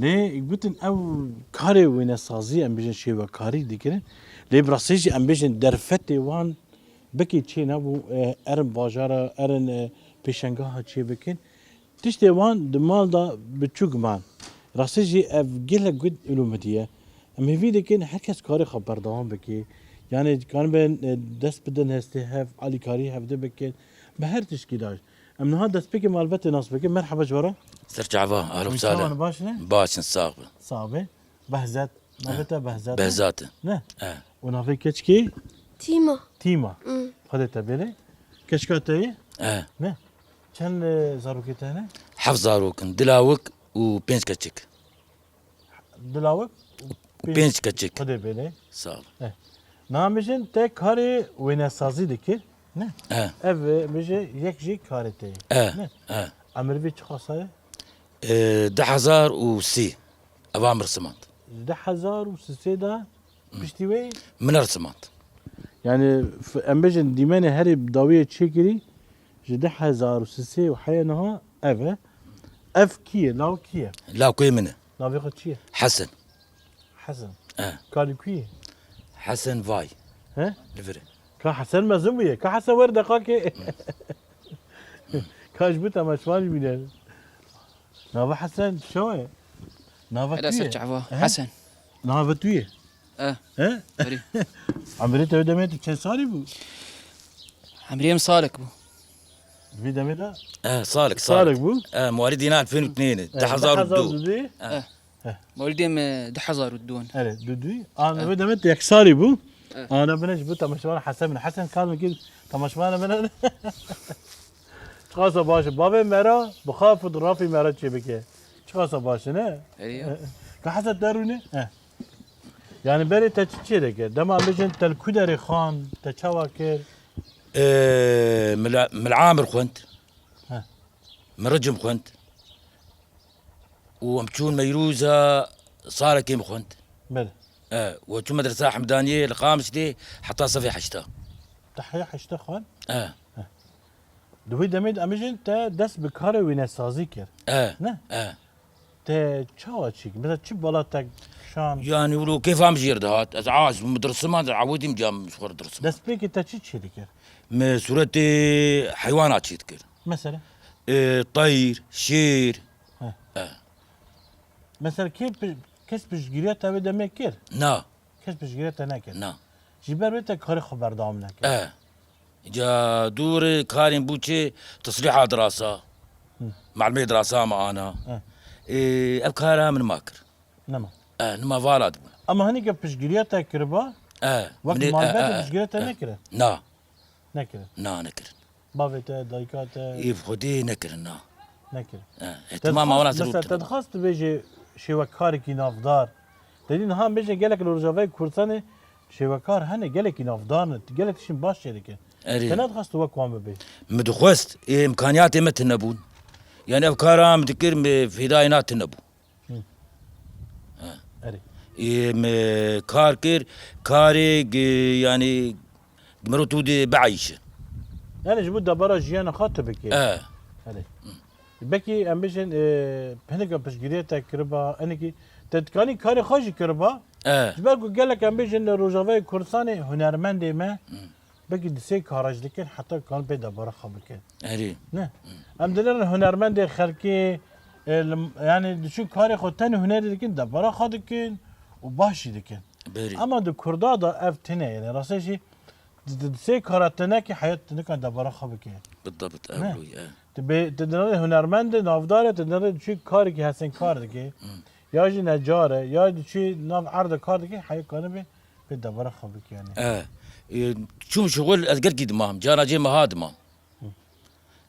Lê gotin ew karê wênesazî, em bêjin şêwekarî dikirin. Lê bi rastî jî em bêjin derfetê wan bekî çê nebû, e, erin bajara, erin, e, pêşengeha çê bikin. Tiştê wan di mal de biçûk man. Rastî jî ev gelek gund û lûmidî ye. Em hêvî dikin her kes karê xwe berdewam bike. Yani karibin, e, dest bidin hestê hev, alîkarî hevdî bikin. Bi her tişkî de. Em niha destpêkê malbetê nas bikin. Merheba ji we re. Ser çava, ahlo Hûn sale. Çawan baş ne? Baş in, sax bin. Sax be. Behzat. Navê te Behzat e? Behzat e. Ne? E. Û navê keçkê? Tîma. Tîma. Hmm. Xwedê te bêle. Keçka te ye? E. Ne? Çend, e, zarokê te hene? Heft zarok in. Du lawik û pênc keçik. Du lawik û pênc keçik. Xwedê bêle. Sağ ol. E. Niha em bêjin te karê wênesazî dikir. Ne? E. Ev, e, bêje yek jî karê te ye. E. Ne? E. Emir vê çiqas e? E, du hezar û sê. Eva min risimand. Ji du hezar û sê de piştî wê? Min risimand. Yani, f-, em bêjin dîmenê herî bi dawiyê çêkirî ji du hezar û sê û heye niha ev e. Ev kî ye? Law kî ye? Lawkê min e. Navê xwe çi ye? Hesen. Hesen. E. Kalî kî ye? Hesen Vay. He? Li vir e. Ka Hesen mezin bûye. Ka Hesen wer deqakê. Ka ji bo temaşevan jî bîne. Nava Hesen çawa ye? Nava Hele tu ser ye? Çava. He? Hesen. Nava tu ye? E. He? Berî. Emrê te demê tu çend salî bû? Emrê min salek bû. Vî demê de? E, salek, salek. Salek bû? E, mwarî dîna elfên û tnêne. E, du hezar û du. E. Mewlidê me du hezar û du. Erê, du du. Ana, e, wê demê yek salî bû. E. Ana bine ji bo temaşevan Hesen min. Hesen kar min kir temaşevan min. Çiqasa baş e. Bavê me re bi xwe fotografî me re çê bike. Çiqasa baş e, ne? Erê ya. Ka Hesen te rûne? He. Yani berê te çi çê dike? Dema bêjin te li ku derê xan, te çawa kir? Ee, mila, mila amir xwend. He. Min ricim xwend. Û em çûn Meyrûza salekê min xwend. Belê. E, we çû medresa Hemdaniyê li Qamişlê heta sefê heşta. Te heya heşta xwend? E. Di wî demê de em bêjin te dest bi karê wênesazî kir. E. Ne? E. Te çawa çêkir? Mesela çi bala te kişand? Yani wilo kêfa min jê re dihat. Ez aciz bûm, min dirsimand, ez ewedîm cam ji xwe re dirsimand. Destpêkê te çi çê dikir? Min sûretê heywana çê dikir. Mesela? E, teyr, şêr. He. E. Mesela kê pi-, kes piştgiriya te wê demê kir? Na. Kes piştgiriya te nekir? Na. Ji ber wê te karê xwe berdewam nekir? E. Ca dûrê karên bû çi, teslîha dirasa. Hı. Melimê dirasa me ana. Hı. E, ev kara min ma kir. Nema. E, nima vala dibû. Ama hinî ke piştgiriya te kiriba, e, wek malbetê e, e, piştgiriya te e, nekire? Na. Nekire. Na, nekirin. Bavê te, dayika te? Ê bi xwedê nekirin, na. Nekirin. E, ihtimam wana zirûr. Mesela, te dixwest tu bêjê şêwekarekî navdar. Te dî niha bêje gelek li Rojavayê Kurdistanê şêwekar hene, gelekî navdar ne, gelek tiştên baş çêdike. Erê. Te nedixwest tu wek wan bibê? Min dixwest, ê îmkaniyatê me tune bûn. Yani ev kara min dikir, min fêdayê na tune bû. Hı. Ha. Erê. Ê, me kar kir, karê gi-, yanî, gi mero tu dê bieyşe. Yani ji bo debara jiyana xwe tu bikê. E. Belê. Belkî em bêjin, e, hinek piştgiriye te kiriba, hinekî te dikanî karê xwe jî kiriba. E. Ji ber ku gelek em bêjin li Rojavayê Kurdistanê hunermendê me, belkî di sê kara jî dikin, heta kan pê debara xwe bikin. Erê. Ne? Em dinêrin hunermendê xelkê, e, li, yani diçin karê xwe tenê hunerê dikin, debara xwe dikin û baş jî dikin. Berî. Ama di Kurda da ev tine, yani rastê jî di, di, di sê kara tenekî heyat tu nikan debara xwe bike. Bidabit, ne? Ew e. Tu bê, tu dinêrin hunermendê navdar e, tu dinêrin diçin karekî hesên kar dike. Ya jî necar e, ya diçî nav erdê kar dike, heyat kanibe pê debara xwe bike yani. E, e, çûm şixul ez gelkî dimam, cana cê meha dimam. Hı.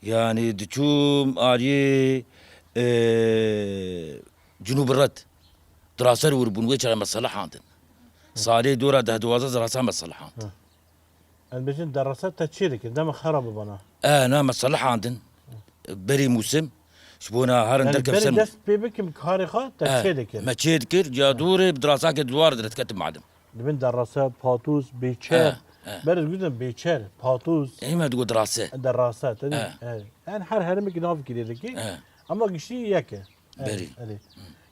Yani diçûm aliyê, e, Cunûb Red. Dirase li wir bûn, wê çaxê me salihandin. Hı. Salê dora deh duwazdeh dirasa me salihandin. Hı. Em bêjin derasa te çê dikin, dema xera bibana. E, na me salihandin. Berî mûsim, ji bona herin derkev ser. Berî dest pê bikim karê xwe te çê dikir. Me çê dikir, ya dûrê bi dirasakê duwar diret ketim malim. Dibin derasa, patûz, bêçer. E, e. Berê digotin bêçer, patûz. Ê me digot dirase. Derasa, te dî. E. E. Yani her herimekî navikî lê dikî. E. Ama giştî yek e. Berî. Erê.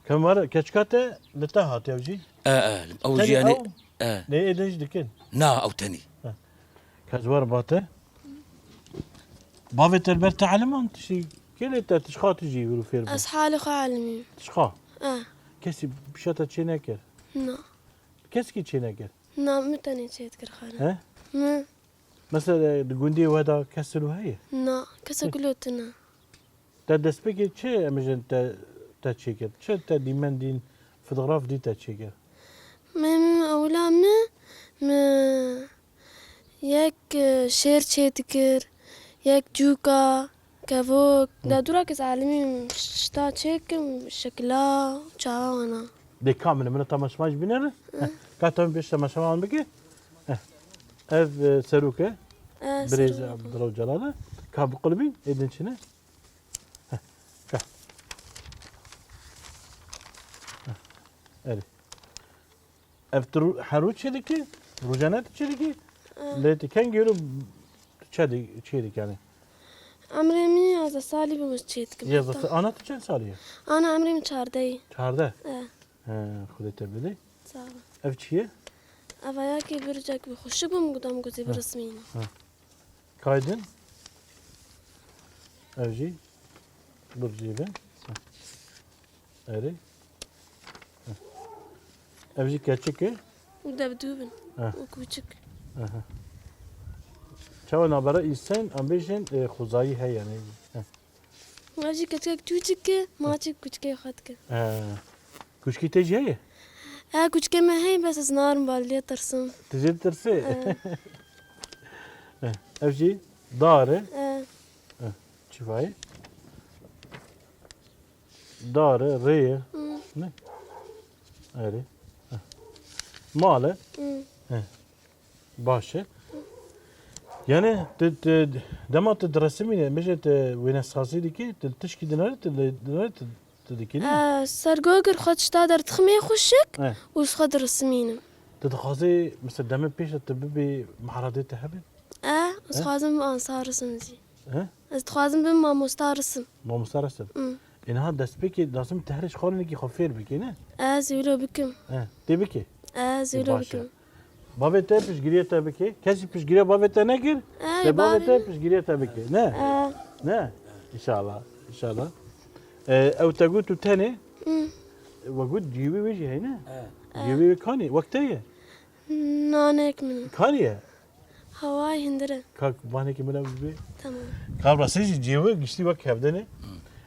Kemar keçika te li te hatiye ew jî? E, e, ew jî yani, e. Lê ê din jî dikin? Na, ew tenî. He. Kes wer ba te? Bavê te li ber te eliman tiştî kê lê te tişxa tu jî wilo fêr bû? Ez halê xwe elimîm. Tişxa? E. Kesî pişa te çê nekir? Na. Kesikî çê nekir? Na, min tenê çê dikir xalê. He? Min. Mesela di gundê we de kes wilo heye? Na, kesek wilo tune. Te destpêkê çi em bêjin te, te çêkir? Çi te dîmen dîn, fotograf dî te çêkir? Me, me, ewla me, me yek, e, şêr çê dikir, yek cûka, kevok. Hı. De dûra kes alimî şta çêkim, şekila, çawa wana. Dê ka min, min temaşe jî binêre. Hı. Heh, ka te min pêş temaşe wan bike. Heh. Ev, e, serok e. E, birêz serok. Abdullah Celal e. Ka bi qulbî, êdin çi ne? Heh, ka. Heh, erê. Ev tu ru-, her roj çê dikî? Rojane tu çê dikî? Eh. Lê tu kengî wilo çê di-, çê dikî yani? Emrê min yazdeh salî bû min çê dikim. Yazdeh sa-, ana tu çend salî ye? Ana emrê min çardeh ye. Çardeh? Eh. He, Xwedê te bidê. Sağ ol. Ev çi ye? Ev ayakê bircek bi xweşik bû, min gotam ku zê birismînim. Ha. Kaydin. Ev jî bircê bin. Erê. Ev jî keçik e. Û de bi dû bin. Ha. Û kûçik. Aha. Çawa nabera îsen, em bêjin, e, xwezayî heye yani. Ha. Ev jî keçik kûçik e, maçik kûçikê xwe dike. Ha. Kûçikê te jî heye? Ha, kûçikê me heye, bes ez narim bal lê tirsim. Tu jê ditirsî? Ha. Eh, ev jî dar e. Eh. Eh, çi vayê? Dar e, rê ye. Hmm. Ne? Erê. Eh. Mal e. Hmm. Eh. Baş e. Yani, tu, tu, dema tu diresimîne, bêje tu wênesazî dikî, tu tişkî dinere, tu lê dinere, tu, tu dikî, ne? Eh, ser gogir xwe tişta derdiximê xweşik, eh, û ji xwe dirisimînim. Tu dixwazî, mesela, demê pêş de tu bibî, mehradê te hebe? Eh, ez, eh, dixwazim bibe ansar risim jî. Eh? Ez dixwazim bibim mamosta risim. Mamosta risim? Hmm. Ê niha destpêkê lazim te herê ji xwe re nekî xwe fêr bikî, ne? Ez wilo bikim. Eh, tê bikî? Ez wilo bikim. Ê, baş e. Bavê te piştgiriye te bike. Kesî piştgiriya bavê te nekir? Ê, lê bavê te piştgiriye te bike. Ne? Ê. Ne? Înşallah. Înşallah. Ê, ew te got tu tenê. Hmm. We got cêwî wê jî heye ne? Ê. Cêwî wê kanî? Wek te ye? Na, ne wek min e. Kanî ye? Hawayê hundir e. Ka banekî min ew bibê. Tamam. Ka rastî jî cêwî giştî wek hevdin e.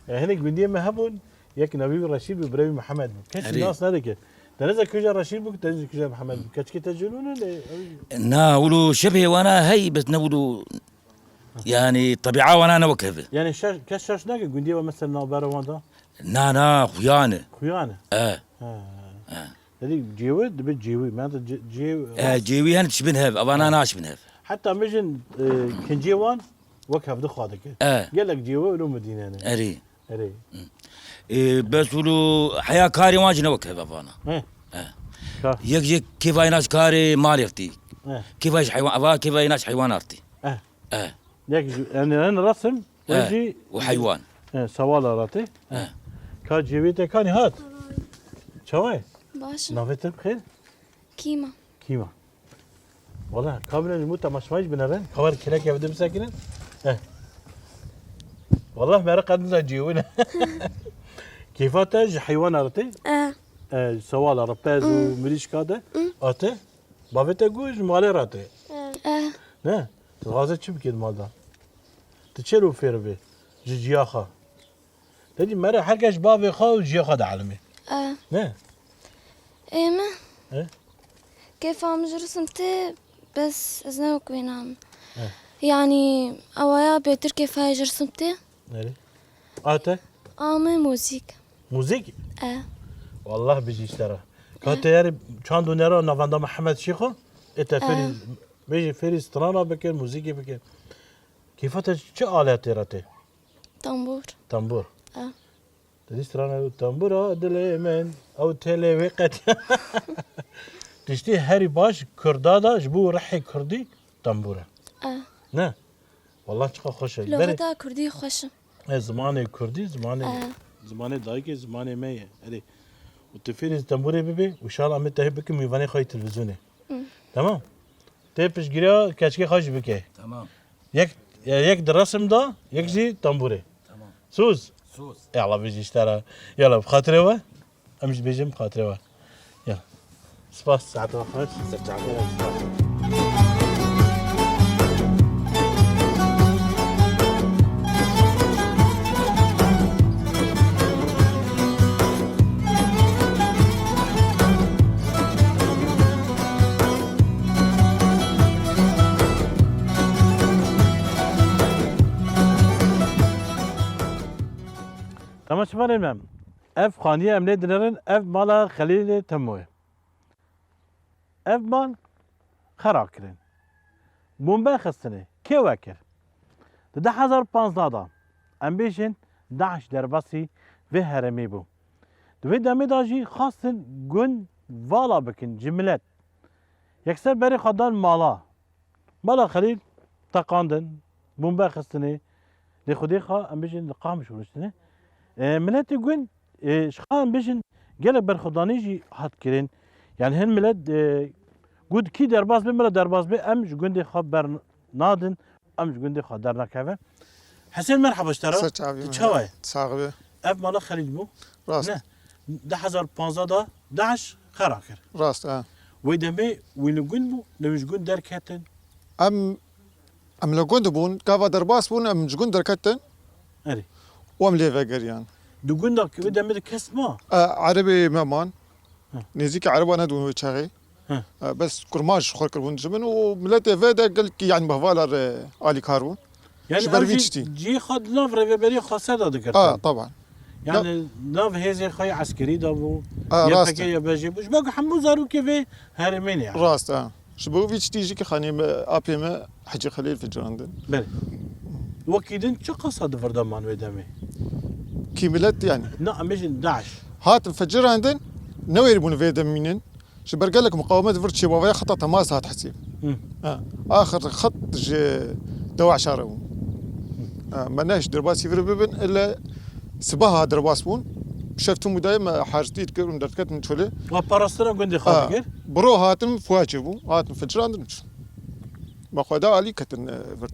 Ê, hinek gundiyê me hebûn. Yek navî wî Reşîd bû, birê wî Mihemed bû. Kesî nas nedike. Te neza kîja Reşîd bû, te neza kîja Mihemed bû. Keçikê te cênûn in, e, ew. Na, wilo şebê wana hey, bes ne wilo, yani, tebîa wana ne wek hev e. Yani, şaş, kes şaş nake, gundiyê we mesela navbera wan da? Na, na, xuyan e. Xuyan e? E. Ha. E. Dedî cêwî, dibe cêwî. Me de cê-, cê-, e, cêwî hene dişibin hev, evana naşibin hev. Heta mijin, e, kincê wan wek hev dixwa dike. E. Gelek cêwî wilo midîne ne. Erê. Erê. Hı. E, bes wilo heya karê wan jî ne wek hev e vana. He. E. Ka. Yek jî kêvayê nas karê malê rtî. Eh. Kêvayê ji heywan, ava kêvayê nas heywan artî. Eh. Eh. Yek jî, yani, en resim, o Eh. jî, O heywan. eh, sewala ratê. Eh. Ka cêwê te kanî hat? Çawa ye? Baş. Navê te bi xêr? Kîma. Kîma. Wala, kamera ji bo temaşevanî jî binêrin. Ka were kêlekê ev di bisekinin. Eh. Wala, mere qedin za cêwin. Kêfa te ji heywana re tê? Eh. Eh, sewala re, pez û Mm. mirîşka de. Mm. A te? Bavê te got ji malê re tê. Eh. Ne? Tu dixwaze çi bikê di mal de? Tu çi ro fêr bê? Ji ciya xwe. Te dî mere her kes ji bavê xwe û ciya xwe dielimê. Eh. Ne? Ê min? Eh? Kêfa min ji risim tê, bes ez ne wek wê nam. Eh. Yanî, ewaya bêtir kêfa ji risim tê. Erê. A te? A min muzîk. Muzîk? Eh. Wallah bijî ji te re. Ka te yarî çand û nera navenda Mihemed Şêxo, ê te fêrî, Eh. bêjî fêrî strana bike, muzîkê bike. Kêfa te çi aletê re tê? Tambûr. Tambûr. Eh. Te dî strana ew tambûra dilê min, ew têlê wê qet. Tiştê herî baş kurda da ji bo rihê kurdî tambûr e. Eh. Ne? Wallah çiqa xweş e. Berê Lugeta kurdî xweş e. E, zimanê kurdî, zimanê, Eh. zimanê dayikê, zimanê me ye. Erê. Û tu fêrî tembûrê bibê, û şala em ê te hê bikin mîvanê xwe yê televîzyonê. Hı. Tamam? Tê piştgiriya keçikê xwe jî bike. Tamam. Yek, e, yek di resim da, yek jî tembûrê. Tamam. Soz? Soz. Ya Allah bijî ji te re. Yala, bi xatirê we. Em jî bêjin bi xatirê we. Ya. Spas, saeta we xweş. Ser çavê we, spas. Temaşevanên me, ev xaniyê em lê dinêrin, ev mala Xelîlê Temoyê. Ev mal xera kirin. Bombe xistine. Kê we kir? Di du hezar panzdeh de, em bêjin, DAIŞ derbasî vê herêmê bû. Di wê demê de jî xwestin gund vala bikin ji milet. Yekser berê xwe dan mala. Mala Xelîl teqandin, bombe xistine. Lê Xwedê xwe em bêjin li Qamişlo rûniştine. E, miletê gund, e, ji xwe em bêjin gelek berxwedanî jî hat kirin. Yani hin milet, e, got kî derbas be, mila derbas be, em ji gundê xwe bernadin, em ji gundê xwe dernakevin. Hesên, merhaba ji te re. Ser çavê Tu me. çawa ye? Sax be. Ev mala Xelîl bû. Rast. Ne. Du hezar panzdeh de DAIŞ xera kir. Rast, ha. Wê demê wî li gund bû, lê wî ji gund derketin. Em, em li gund bûn, gava derbas bûn, em ji gund derketin. Erê. Û em lê vegeriyan. Di gunda ki wê demê de kes ma? E, erebê me man. Hı. Nêzîkî ereba nedibûn wê çaxê. Hı. E, bes kurmaş xwe kiribûn ji min û miletê vê de gelkî, yani, bi hevala re alîkar bûn. Yani Ji ber ew vî jî tiştî. cihê xwe di nav rêveberiya xweser de digirt. A, taban. Yani Ya nav hêzên xwe yê eskerî de bû, A, rast e. Y P G Y B J bû. Ji ber ku hemû zarokê vê herêmê ne yani. Rast e. Ji bo vî tiştî jî ki xanî me, apê me Hecî Xelîl ficirandin. Belê. Wekî din çi qasa di vir de man wê demê? Kî milet yani? Na, em bêjin DAIŞ. Hatin ficirandin, newêrî bûn vê demînin. Ji ber gelek muqawemet vir çêbavaya xeta temas hat hesîb. Hı. Ha, axir xet ji dewa şare bû. Ha, me neş derbasî vir bibin, ile sibaha derbas bûn. Şev tim û dayê me harztî dikir û derketin çolê. Wa parastina gundê xwe Ha, dikir? Biro hatin fuaçê bû, hatin ficirandin çûn. Me xwe da alî ketin, e, vir.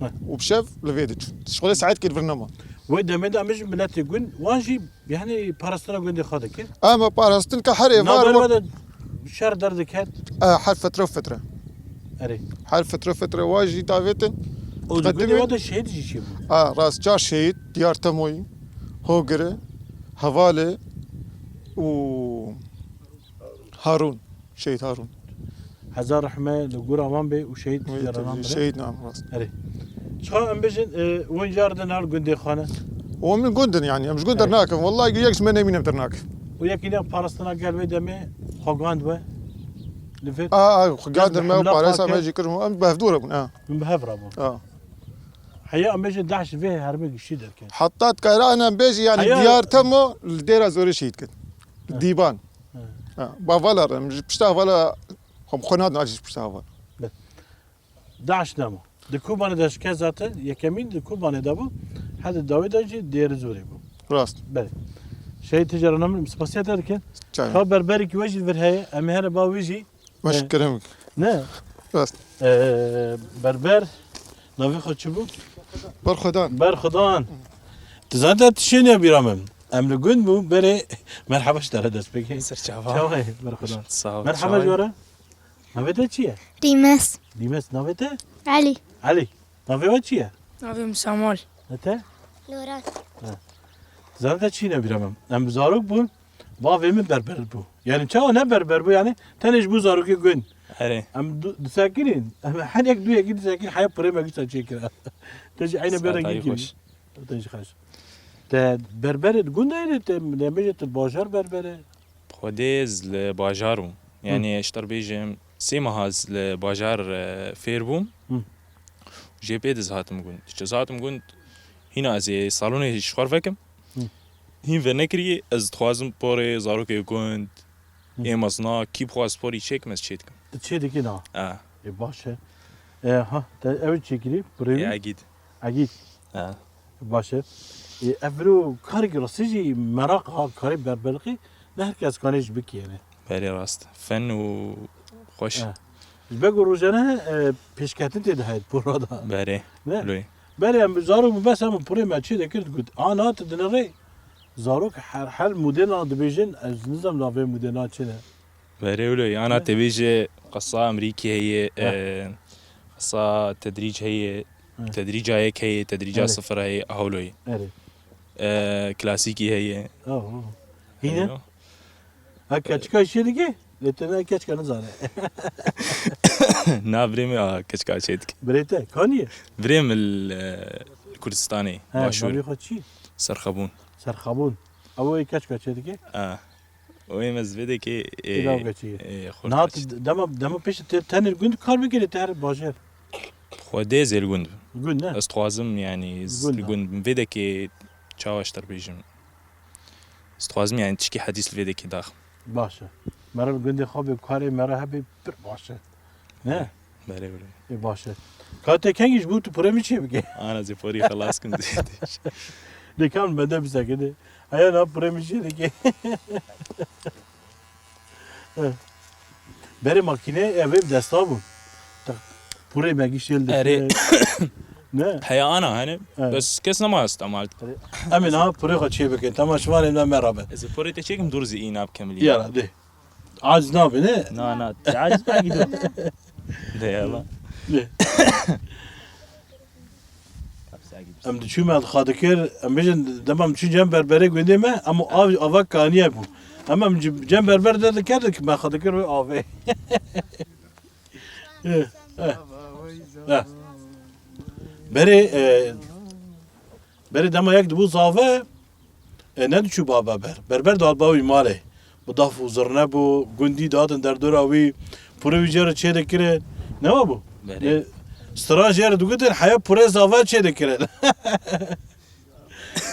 Hı. Û bi şev li vê diçûn. Şixulê saet kir vir nema. Wê demê de em ji miletê gund, wan jî Yani parastina gundê xwe dikir. Ama parastin ka her êvar Navber wa- we de şer derdiket. E, her fetre fetre. Erê. Her fetre fetre wa jî davetin. O di gundê Qedimî- we de şehîd jî çêbû. A, rast, çar şehîd, Diyar Temoyî, Hogire, Hevale û Harûn, Şehîd Harûn. Hezar rehme li gora wan bê û şehîd Wê jî tabii, rana bire. Şehîd nam rast. Erê. Çawa em bêjin, e, hûn car din her gundê xwe ne? O min gundin yani, em ji gund Evet. dernakin. Wallahi yek ji me nemînim dernak. Û yekî ne parastina gel wê demê xwe gand we. Li vir. A, a, xwe gand Gel me, hemla paresa pake. me jî kirim, em bi hevdû re bûn, a. Min bi hev re bûn. A. Heya em bêjin DAIŞ vê hermê giştî derket. Hatta dikare em bêjin yani Heya- Diyar Temo li Dêra Zorê şehîd kir. Li Ha. Dîban. Ha. Ha, ba vala re, em ji pişta vala, xwe, xwe nadin, acî ji pişta vala. Daş nema. Di Kobanê de şikest zaten, yekemîn di Kobanê de bû. Hedi dawî de jî dêri zorê bû. Rast. Belê. Şehîd Tijar Namir, spasiya te dikin. Çay. Ka berberekî we jî vir heye, em ê here ba wî jî. Baş, e, kerem. Ne? Rast. Ee, berber, navê xwe çi bû? Berxwedan. Berxwedan. Tu zaten tiştê niya bîra min. Em li gund bû, berê merheba ji te re dest pê kê. Ser çava. Çawa ye, Berxwedan? Sağ ol. Merheba ji we re. Navê te çi ye? Dîmes. Dîmes, navê te? Elî. Elî. Navê we çi ye? Navê min Samuel. E te? Loran. He. Zaten çi ne bîra min. Em zarok bûn. Bavê min berber bû. Yani çawa ne berber bû yani? Tenê ji bo zarokê gund. Erê. Em du-, disekirîn. Em her yek du yekî disekirîn. Heye pirê me gisa çêkira. Te jî eyne bere Sedayî girî. Xweş. Te jî xweş. Te berberê di gund de te, te bêje tu bajar berbere. Xwedê ez li bajar bûm. Hı. Yani ji te bêjim sê meha ez li bajar, e, fêr bûm. Hı. Jê pê diz hatim gund. Diçe hatim gund, hîna ez ê salonê ji xwe vekim. Hı. Hîn vernekirî, ez dixwazim porê zarokê gund, Hı. ê mezna, kî bixwaz porî çêkim, ez çê dikim. Tu çê dikî na? A. Ê, baş e. E, ha, te ew çêkirî, pirê wî? Ê, Egîd. Egîd. A. Baş e. Ê, ev viro karek rastî jî meraq ha, karê berberliqî ne her kes kanê jî bikî yani. Berê rast. Fen û xweş. E. Ji ber ku rojane, e, pêşketin tê de heye pora da. Berê. Ne? Loy. Berê em zarok bû bes em pirê me çê dikir digot. Ana tu dinirê. Zarok her, her modela dibêjin, ez nizam navê modela çi ne. Berê wilo, ana Ne? te bêje qesa Amerîkî heye, Heh. e, qesa tedrîc heye, Heh. tedrîca yek heye, tedrîca Erê. sifir heye, hewloyê. Erê. E, klasîkî heye. Oh, oh. Hîne? Eyno. Ha, keçika işe dike? Lê te ne keçika nizane. Na, birê min a keçika çê dike. Birê te, kanî ye? Birê min li, e, Kurdistanê, He, Başûr. Navê xwe çi? Serxebûn. Serxebûn. Ew ê keçika çê dike? A. Û êm ez vê dekê, ê, Ê, dalga çi ye? ê, xort Niha kaç. tu dema, dema pêş te tenê gund kar bikirî te her bajar. Xwedê zêl gund. Gund ne? Ez dixwazim, yani, z-, Gund ne? gund. Vê dekê çawa ji te bêjim. Ez dixwazim, yani, tişkî hedîs li vê dekê daxim. Baş e. Meriv gundê xwe bê, karê meriv hebê pir baş e. Ne? Belê, belê. Ê, baş e. Ka te kengî ji bo tu pirê min çê bike? Ana, zê porî xelas kin zê. De kam bende biseke de. Heya na pirê min çê dike. Berê makîne ev ê bi desta bû. Te pirê me gişêl dike. Erê. Ne? Heya ana, hani? Evet. Bes kes nema esta mal. Em ê niha pirê xwe çê bikin. Temaşevanên me merhaba. Ez ê porê te çêkim, dur zî îna bikim lî. Yara, de. Aciz nabe, ne? Na, na. Te aciz belkî dur. De yala. De. Em diçû me xwe dikir, em bêjin dema em diçû cem berberê gundê me, em ava, ava kaniye bû. Em, em ci-, cem berber de dikir, me xwe dikir wê avê. Eh, eh. Eh. Berê, eh, berê dema yek dibû zave, E, nediçû baba ber. Berber dihat ba wî malê. Bi daf û zirne bû, gundî dihatin derdora wî, purê wî jê re çê dikirin. Ne wa bû? Belê. E, stran jê re digotin, heya purê zava çê dikirin.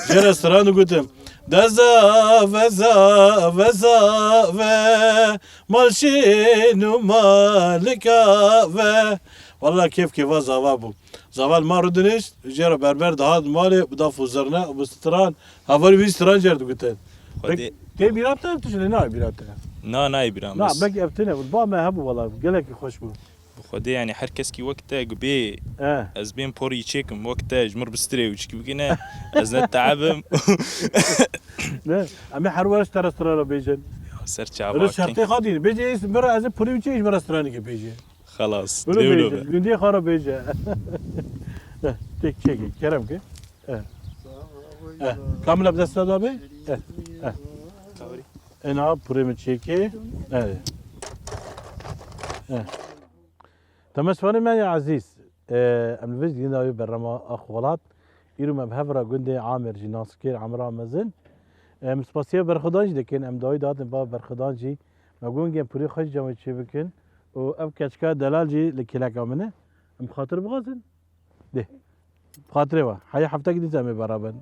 Jê re stran digotin. De zave, zave, zave, mal şên û malika ve. Walla kêf kêfa zava bû. Zava li ma rûdinişt, jê re berber dihat malê, bi daf û zirne û bi stran. Hevalî wî stran jê re digotin. Xwedê. Pek tê bîra te, tu jî ne nayê bîra te? Na, nayê bîra min. Na, belkî ev tune bû. Ba me hebû wela, gelekî xweş bû. Bi Xwedê, yani her keskî wek te bê, Eh. ez bên porî çêkim, wek te ji mir bi stirê û çikî bikine, ez ne teebim. Ne? Em ê her were ji te re strana bêjin. Ser çava. Öyle şertê xwe dîn. Bêjê, ez mir, ez porî çê, ji mir re stranekê bêjê. Xelas. Wilo dê wilo bêje, be. Gundê xwe re bêje. Eh, têk çêkê, kerem ke. Eh. Eh, kamila bi desta da be? Eh, eh. Ena purê min çêkê. Eh. Eh. Temaşevanê me ya ezîz. Eh, em li vê jî dîna wê berema Axwelat. Îro me bi hev re gundê Amer jî nas kir, Emra Mezin. Em spasiya Berxwedan jî dikin, em dawî dihatin ba Berxwedan jî. Me gund gên purê xwe jî cem wê çê bikin. Û ev keçika delal jî li kêleka min e. Em xatir bixwazin. Dê. Xatirê we. Heya heftekî dî em ê beraber.